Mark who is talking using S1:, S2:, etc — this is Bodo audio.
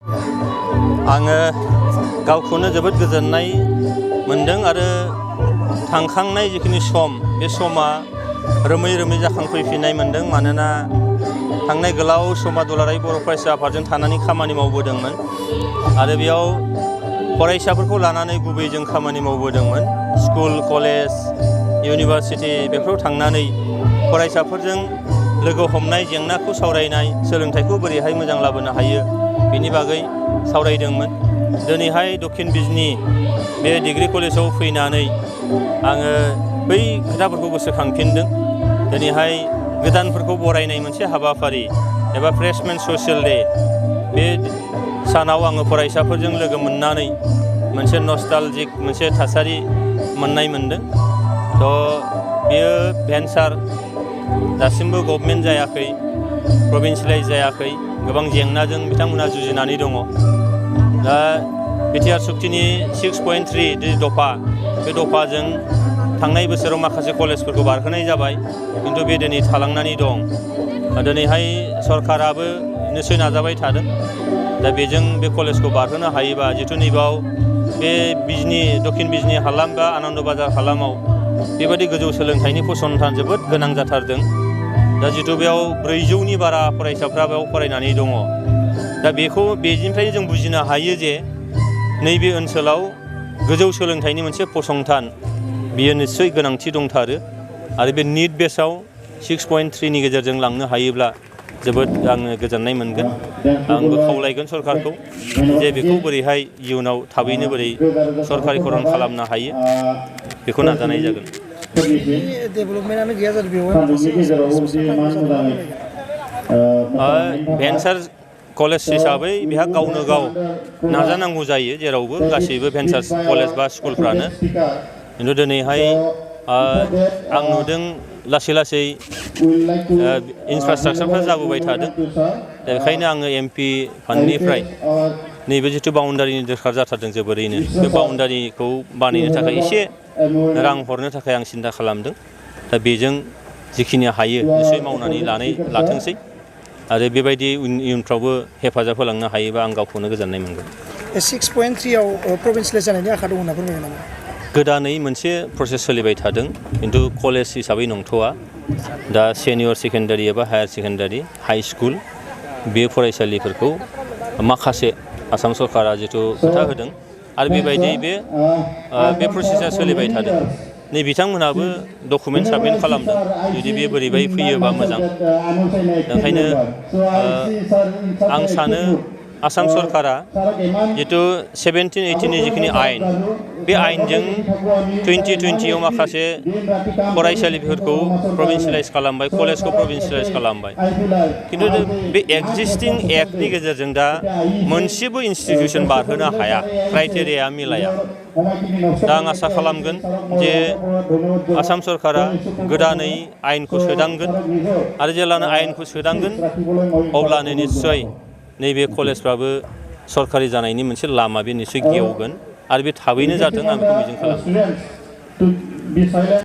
S1: आङो गावखौनो जोबोद गोजोननाय मोनदों आरो थांखांनाय जिखिनि सम बे समा रोमै रोमै जाखांफैफिननाय मोनदों। मानोना थांनाय गोलाव समा दुलाराय बर' फरायसा आफादजों थानानै खामानि मावबोदोंमोन आरो बेयाव फरायसाफोरखौ लानानै गुबै जों खामानि मावबोदोंमोन। स्कुल, कलेज, इउनिभारसिटि बेफोराव थांनानै फरायसाफोरजों लोगो हमनाय, जेंनाखौ सावरायनाय, सोलोंथाइखौ बोरैहाय मोजां लाबोनो हायो बेनि बागै सावरायदोंमोन। दिनैहाय दक्षिण बिजनी बे डिग्री कलेजाव फैनानै आङो बै खोथाफोरखौ गोसोखांफिनदों। दिनैहाय गोदानफोरखौ बरायनाय मोनसे हाबाफारि एबा फ्रेशमेन ससियेल डे, बे सानाव आङो फरायसाफोरजों लोगो मोननानै मोनसे नस्टालजिक मोनसे थासारि मोननाय मोनदों। बेयो भेन्सार दासिमबो गभर्नमेन्ट जायाखै, प्रभिन्सियेलाइज जायाखै, गोबां जेंनाजों बिथांमोनहा जुजिनानै दङ। दा बिटिआर सुक्तिनि 6.3 दफा, बे दफाजों थांनाय बोसोराव माखासे कलेजफोरखौ बारहोनाय जाबाय, खिन्थु बे दिनै थालांनानै दं। दिनैहाय सरकाराबो निस्सय नाजाबाय थादों। दा बेजों बे कलेजखौ बारहोनो हायोबा, जिथु नैबाव बे दक्षिण बिजनी हालाम बा आनन्द बाजार हालामाव बेबायदि गोजौ सोलोंथाइनि फसंथान जोबोद गोनां जाथारदों। दा जिथु बेयाव 400नि बारा फरायसाफ्रा बेयाव फरायनानै दङ। दा बेनिफ्रायनो जों बुजिनो हायो जे नैबे ओनसोलाव गोजौ सोलोंथाइनि मोनसे फसंथान बियो निस्सय गोनांथि दंथारो आरो बे निट बेसआव 6.3नि गेजेरजों लांनो हायोब्ला जोबोद आङो गोजोननाय मोनगोन। आंबो खावलायगोन सरकारखौ जे बेखौ बोरैहाय इयुनाव थाबैनो बोरै सरकारिकरन खालामनो हायो बेखौ नाजानाय जागोन। भेन्सार कलेज हिसाबै बेहा गावनो गाव नाजानांगौ जायो जेरावबो, गासैबो भेन्सार कलेज बा स्कुलफ्रानो। खिन्थु दिनैहाय आं नुदों लासै लासै इनफ्रास्ट्राक्चारफ्रा जाबोबाय थादों। दा बेखायनो आङो एमपि फान्डनिफ्राय नैबे जिथु बाउन्डारिनि दरखार जाथारदों जोबोरैनो, बे बाउन्डारिखौ बानायनो थाखाय एसे रां हरनो थाखाय आं सिन्था खालामदों। दा बेजों जिखिनि हायो निस्सय मावनानै लाथोंसै आरो बेबायदि इयुनफ्रावबो हेफाजाब होलांनो हायोबा आं गावखौनो गोजोननाय मोनगोन।
S2: 6.3आव प्रभिन्सियेलाइज जानायनि आखा दं होनना फोरमायगोन नामा?
S1: गोदानै मोनसे प्रसेस सोलिबाय थादों, खिन्थु कलेज हिसाबै नंथ'आ। दा सेनियर सेकेन्डारि एबा हायार सेकेन्डारि, हाइ स्कुल बे फरायसालिफोरखौ माखासे आसाम सरकारा जिथु खोथा होदों आरो बेबायदि बे प्रसेसा सोलिबाय थादों। नै बिथांमोनहाबो डकुमेन्ट साबमिट खालामदों, जुदि बे बोरैबाय फैयोबा मोजां। ओंखायनो आं सानो आसाम सरकारा जिथु 17-18नि जिखिनि आयेन, बे आयेनजों 2020आव माखासे फरायसालिफोरखौ प्रभिन्सियेलाइज खालामबाय, कलेजखौ प्रभिन्सियेलाइज खालामबाय। खिन्थु बे एक्जिस्टिं एक्टनि गेजेरजों दा मोनसेबो इन्सटिटिउसन बारहोनो हाया, क्राइटेरिया मिलाया। दा आं आसा खालामगोन जे आसाम सरकारा गोदानै आयेनखौ सोदांगोन आरो जेब्लानो आयेनखौ सोदांगोन अब्लानो निस्सय नैबे कलेजफ्राबो सरकारि जानायनि मोनसे लामा बे निस्सय गेवगोन आरो बे थाबैनो जाथों, आं बेखौ मिजिं खालामो।